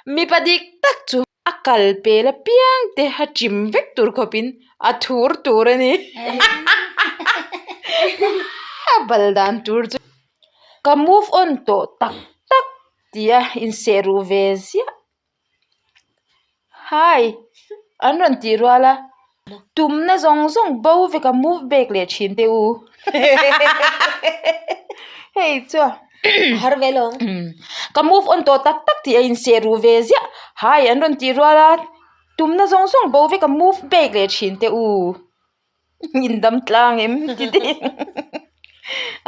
Mipa dik tak chu a kal pel apiang te a chim vek tur khawpin a thur tur a ni. A bal dan tur chu ka move on tawh tak tak tia inseh ruh ve ziah. Hi! An rawn tih rual a, tumna zawng zawng bo vek a move back leh thin teh u. Hei chuan har ve lo. Ka move on tawh tak tak tih a inseh ruh ve ziah. Hi! An rawn tih rual a, tumna zawng zawng bo vek a move back leh thin teh u. In dam tlang em ti te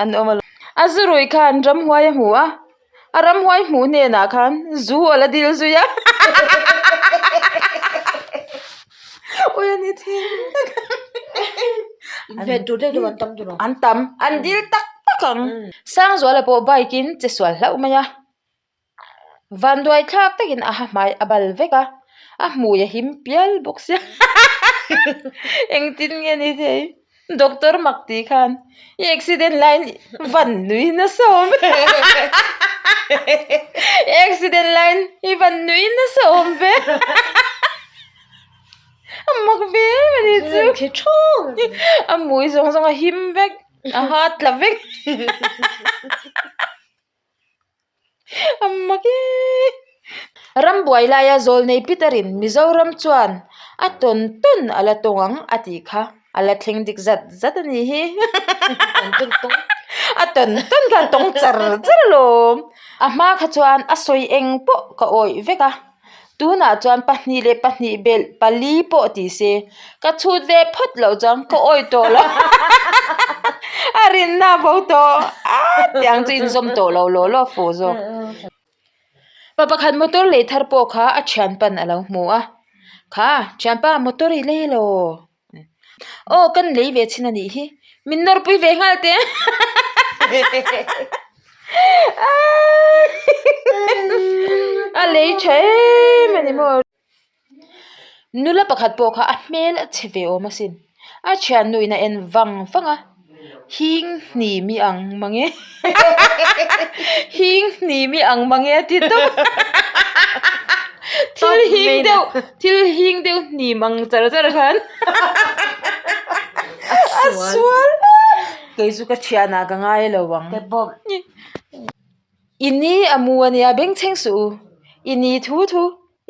an awm alawm. A zu rui khan ramhuai a hmu a, a ramhuai hmuh hnenah khan zu a la dil zui a. Ui a ni thei Inhmeh tur deuh deuh an tam tur ang. An tam, an dil tak tak ang. Sangzuala pawh bike in che sual hlauh mai a. Vanduai thlak takin a ha hmai a bal vek a, a hmui a him pial bawk sia engtin nge ni thei doctor mak tih khan i accident laiin van nui nasa awm ve i accident laiin i van nui nasa awm ve a mak ve em a ni chu a hmui zawng zawng a him vek a ha tla vek. A mak e! Rambuai laia Zawlnei Peter-in Mizoram chuan a tawn tawn a la tawng ang a tih kha a la thleng dik zat zat a nih hi. A tawn tawn kha a tawng char char alawm. A hma kha chuan a sawi eng pawh ka awih vek a. Tunah chuan pahnih leh pahnih belh pali pawh ti se, ka chhut ve phawt loh chuan ka awi tawh lo a rinna a bo tawh a tiang chu inzawm tawh lo law law fuh zawk. Pa pakhat motor lei thar pawh kha a thianpan a lo hmu a, kha thianpa motor i lei lo. Aw kan lei ve chin a nih hi min nawrpui ve nghal teh a a lei tha em a ni maw nula pakhat pawh kha a hmel a chhe ve awm asin a thiannu in a en vang vang a. Hing hni mi ang mang e hing hni mi ang mang e a ti tawp thil hing deuh thil hing deuh hni mang char char khan a sual kei chu ka thianah ka ngai lo ang i ni a mu a nia bengchheng suh u i ni thu thu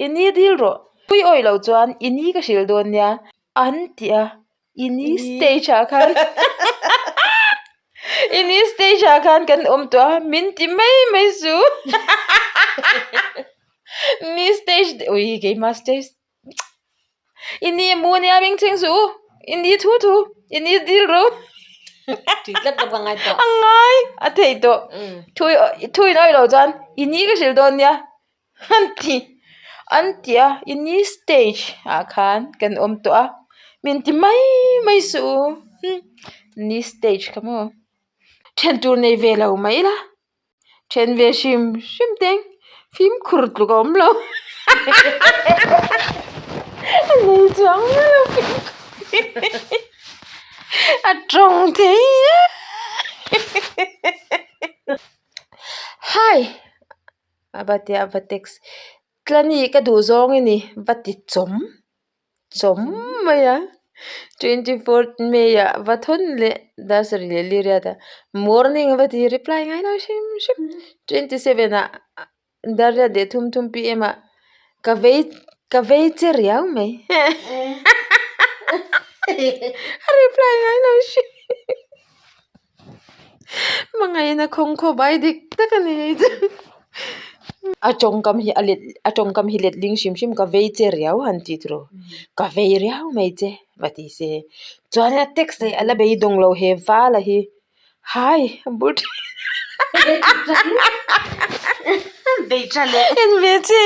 i ni dil rawh pui awih loh chuan i ni ka hrilh dawn nia an ti a. Ini stage ah khan ini stage ah khan kan awm tawh a min ti mai mai su ni stage ui keimah stage ini mu ania ming chheng suh u ini thu thu ini dil ru Tui tlat tlat a ngai tawh. A ngai a theih tawh thui thui in awih loh chuan ini ka hrilh dawn nia. An ti an ti a ini stage ah khan kan awm tawh a min ti mai mai suh u ni stage kha maw then tur nei ve lo mai ila then ve hrim hrim te fimkhur tluk a awm lo a nei chuang mai lo a tawng thei e hi. A va tia a va text tlani ka duh zawng i ni va ti chawm chawm mai a 24th May ah va thawn leh dar sarih leh li riat ah morning a va ti reply ngai lo hrim hrim 27 ah dar riat leh thum thum pm ah ka vei ka vei che riau mai a reply ngai lo hrim. Hmangaihna khawng khawp ai dik tak a ni hei chu a tawngkam hi a let a tawngkam hi letling hrim hrim ka vei che riau han tih tur ka vei riau mai che va ti se chuan a text leh a la beidawng lo he val a hi hai a bul en ve che.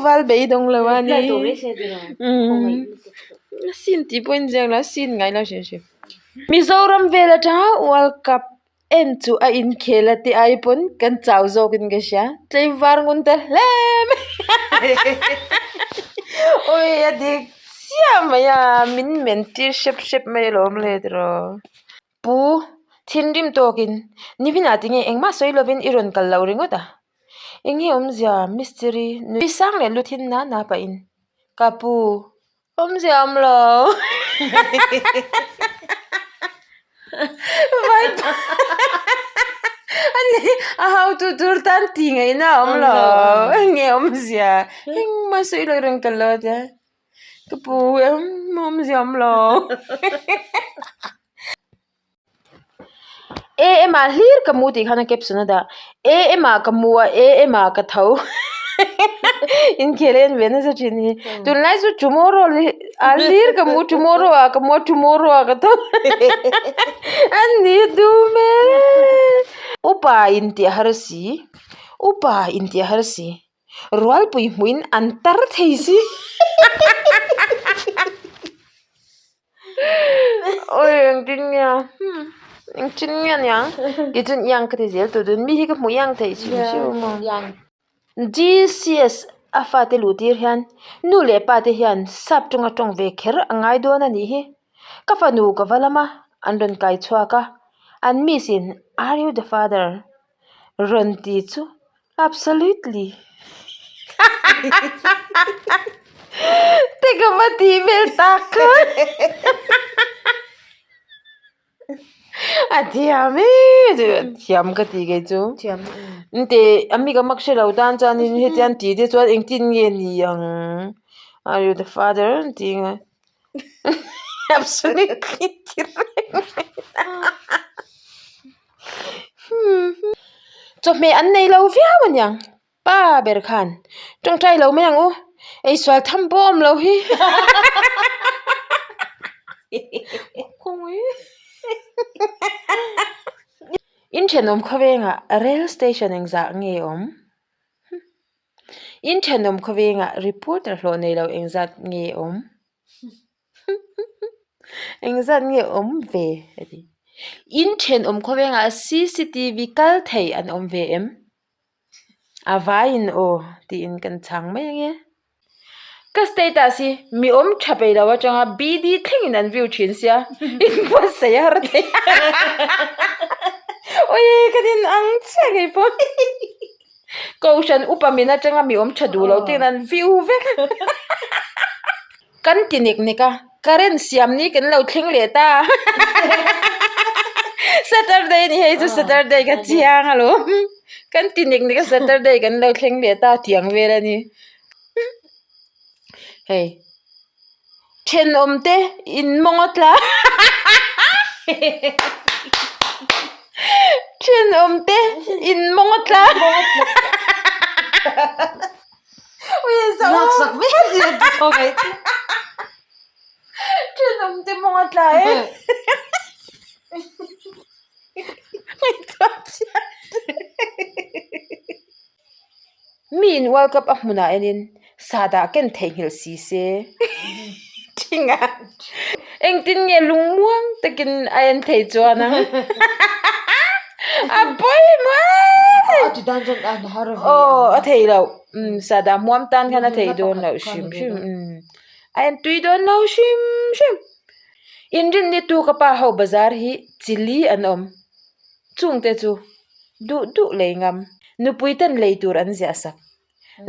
Val beidawng lo a ni sin tih pawhin ziak lo a sin ngai lo hrim hrim Mizoram vel atanga World Cup en chu a inkhel a tih ai pawn kan chau zawk in ka hria tlaivar ngun ta hle mai awi a dik chiah mai a min men tir hrep hrep mai alawm le tiraw. Pu. Thinrim tawkin, Niminah tinge engmah sawi lovin i rawn kal lo ringawt a? Enge awmzia mistiri nui sang leh lu thin na na pahin, Ka pu, awmzia awm lo. Vaipa ani a hautu tur tan tih ngaihna a awm lo. Enge awmzia engmah sawi lo i rawn kal lo a tia. Ka pu engmah awmzia awm lo. AM ah hlir ka mu tih khan a caption a dah AM ah ka mu a AM ah ka tho inkhel en ve nasa thin hi tunlai chu tomorrow ah hlir ka mu tomorrow ah ka mu a tomorrow ah ka tho a ni dum e upa in tih a har si upa in tih a har si. Rualpui hmuhin an tar thei si. Oi engtin nge a hmm engtin nge aniang keichuan iang ka ti zel tawh dawn mi hi ka hmu iang thei hrim hrim a G_C_S a fate luh tir hian nu leh pa te hian sap tawnga tawng ve kher a ngai dawn a nih hi ka fanu ka va lam a an rawn kai chhuak a an miss in are you the father rawn ti chu. Absolutely. Te ka va tih vel tak kha. A thiam e thiam ka ti kei chu. Thiam. Inte a mi ka mak hre lo tan chuanin hetiang tih te chuan engtin nge ni ang. Are you the father an ti nga. Absolutely ti reng mai. Chawhmeh an nei lo viau a niang pa ber khan tawngtai lo mai ang u eisual tham pawh a awm lo hi in thenawm khawvengah rail station engzah nge awm in thenawm khawvengah reporter hlawh nei lo engzat nge awm. Engzat nge awm ve a ti. In thenawm khawvengah cctv kal thei an awm ve em? A vaiin aw tiin kan chhang mai ange. Ka status hi mi awm tha peih lo atanga BD thlengin an view thin sia inbuatsaih a har thei Awii ka din ang chiah ngei pawh. Kohhran upa min atanga mi awm tha duh lo te hian an view vek. Kan ti nek nek a, current siam ni kan lo thleng leh ta. Saturday ni hei chu Saturday ka chiang alawm. Kan ti nek nek a Saturday kan lo thleng leh ta tiang vel a ni. Hei. Thenawm te in mawng a tla Thenawm te in mawng a tla Thenawm te mawng a tla e. Mi in World Cup a hmunah enin sahdah ken theihnghilh si se thinga engtin nge lungmuang takin a en thei chuan ang a pawimawh aw a thei loh sahdah hmuam tan khan a thei dawn loh hrim hrim a en tui dawn lo hrim hrim inrinni tu ka pa ho bazar hi chili an awm chungte chu. Duh duh lei ngam. Nupui ten lei tur an ziah sak.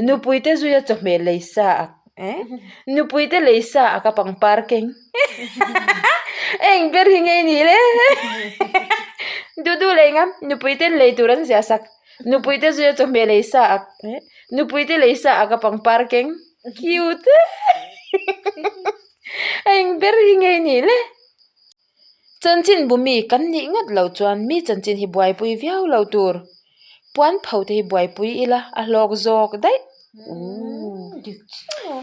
Nupui te zuia chawhmeh lei sa ak eh. Nupui te lei sa ak a pangpar keng. Eng ber hi ngei ni le. Duh duh lei ngam. Nupui ten lei tur an ziah sak. Nupui te zuia chawhmeh lei sa ak eh. Nupui te lei sa ak a pangpar keng. Cute. Eng ber hi ngei ni le. Chanchin bu mi kan nih ngawt loh chuan mi chanchin hi buaipui viau lo tur puan pho te hi buaipui ila a hlawk zawk daih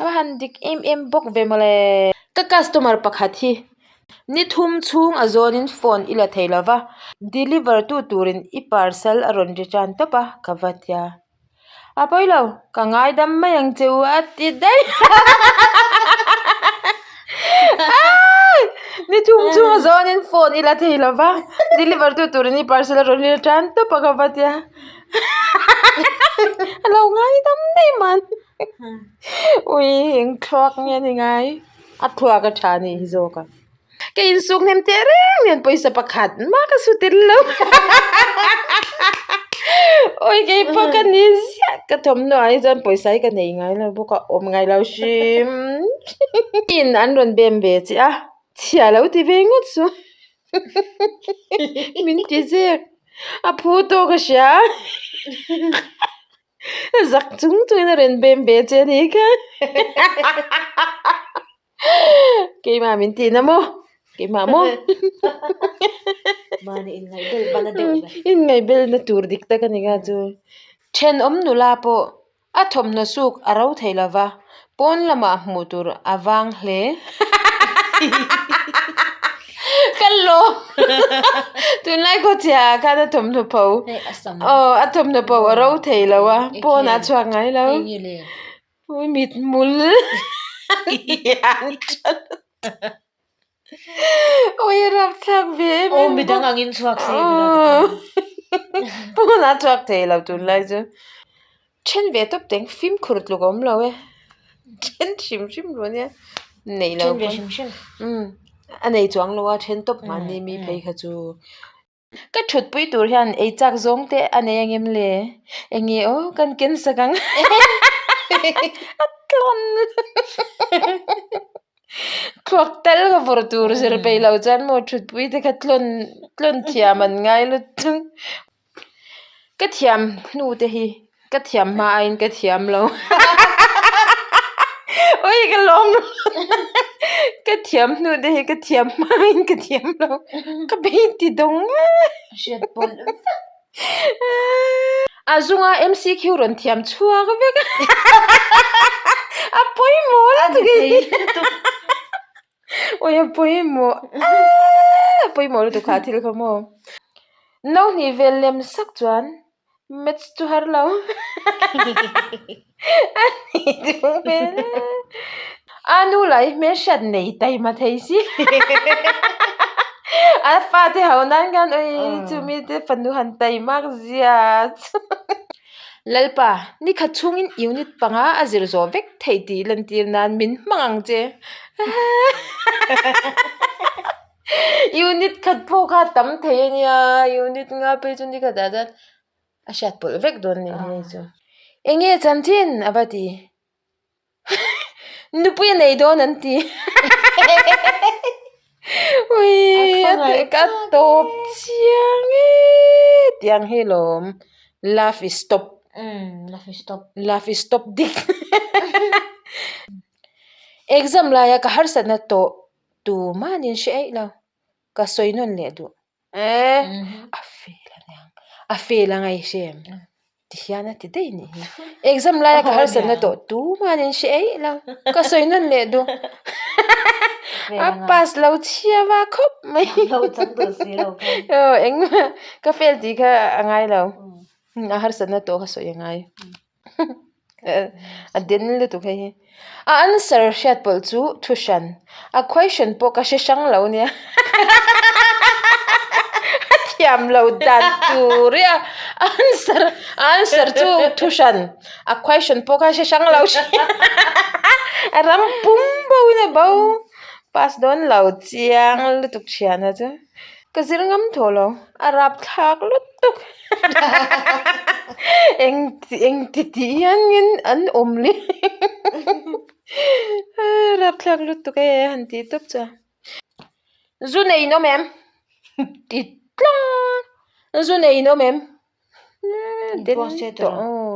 a han dik em em bawk ve mawle. Ka customer pakhat hi ni thum chhung a zawnin phone i la thei lova deliver tu turin i parcel a rawn return tawp a ka va tia. A pawi lo, ka ngaidam mai ang che u a ti daih. Ni thum chhung a zawnin phone i la thei lo va, deliver tu turin i parcel a rawn ri tan tawp a ka va tia. A lo ngaidam daih man. Ui eng thluak nge ni ngai, a thluak a tha anih hi zawk a. Ka insuk hnem teh reng nen pawisa pakhat mah ka su tel lo. Awi kei pawh ka ni ziah ka thawmhnaw ah hi chuan pawisa hi ka nei ngai lo bawk a awm ngai lo hrim. In an rawn bem ve che a, chhia lo ti ve ngawt su. Min ti zek a phu tawk a hria. Zak chung chungin a rawn bem ve che a ni kha. Keimah min tihna maw? Keimah maw? Mahni inngaihbel bana deuh ve. Inngaihbelna tur dik tak a ni kha chu. Thenawm nula pawh a thawmhnaw suk a ro thei lo va, pawn lamah hmuh tur a vang hle. Ka lawm tunlai khawchhia ah khan a thawmhnaw pho aw a thawmhnaw pho a ro thei lo a, pawnah a chhuak ngai lo. Ui mithmul Ui rapthlak ve em em Aw midang angin chhuak se Pawn a chhuak thei lo tunlai chu Then ve tawp teng fimkhur tluk a awm lo e Then hrim hrim ru ania Neih lo Then ve hrim hrim Umm a nei chuang lo a then tawp mahni mi phei kha chu. Ka thutpui tur hian ei chak zawng te a nei angem le? Enge aw kan ken sak ang a tlawn thluak tal ka vawrh tur zir peih loh chuan maw thutpui te kha tlawn tlawn thiam an ngai lutuk. Ka thiam hnu te hi ka thiam hma aiin ka thiam lo ui ka lawm ka thiam hnu te hi ka thiam hma aiin ka thiam lo ka bei ti dawng hriat pawlh vek a zunga M C Q rawn thiam chhuak vek a pawimawh lutuk e Ui a pawimawh eeee a pawimawh lutuk kha thil kha maw no hnih vel lem sak chuan maths chu har lo a ni duh hmel e a nu lah hi hmelhriat nei taima thei si a fate ho nan khan ui chumi te fanu han taimak zia chu. Lalpa, nikhat chhungin unit panga a zir zawh vek theih tih lantir nan min hmang ang che. Unit khat pawh kha a tam thei a nia, unit nga phei chu nikhat ah chuan a hriat pawlh vek dawn a nih hi chu. Enge chanchin a va ti? Nupui a nei dawn an ti. Ui ka tawp chiang e tiang hi lawm love is stop love is stop love is stop dik exam laia ka harsatna tawh tumanin hre eih lo ka sawi nawn leh duh. Eh a fel a niang a fel a ngaihre em ti hian a ti daih nih hi exam laia ka harsatna tawh tuman in hre eih lo ka sawi nawn leh duh a pass lo chhia va khawp mai aw engmah ka fail tih kha a ngai lo a harsatna tawh ka sawi a ngai. A den lutuk hei hi. A answer hriat pawlh chu thu hran. A question pawh ka hre hrang lo nia. A thiam lo dan tur hi a answer a answer chu thu hran. A question pawh kha hre hrang lo a ram pum bo in a bo. Pass dawn lo chiang lutuk thiana chu. Ka zir ngam tawh lo a rapthlak lutuk eng eng ti tih hian in an awm le rapthlak lutuk e han tih tawp chuan zu nei in awm em ti tlang zu nei in awm em den tawh aw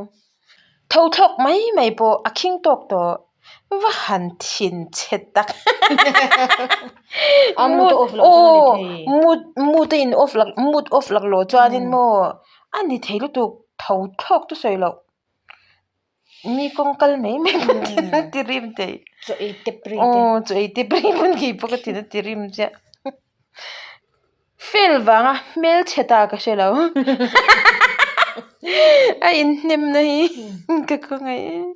tho thlawk mai mai pawh a khing tawk tawh va han thin chhe tak mood aw mood mood a in off lak mood off lak loh chuanin maw a ni thei lutuk tho thlawk chu sawi loh mi kawng kal mai mai pawn a ti rim thei chaw ei tep ri aw chaw ei tep ri pawn kei pawh ka thin a ti rim chiah. Fel vanga hmelchhe ta ka hre lo a inhnemna hi ka khawngaih em.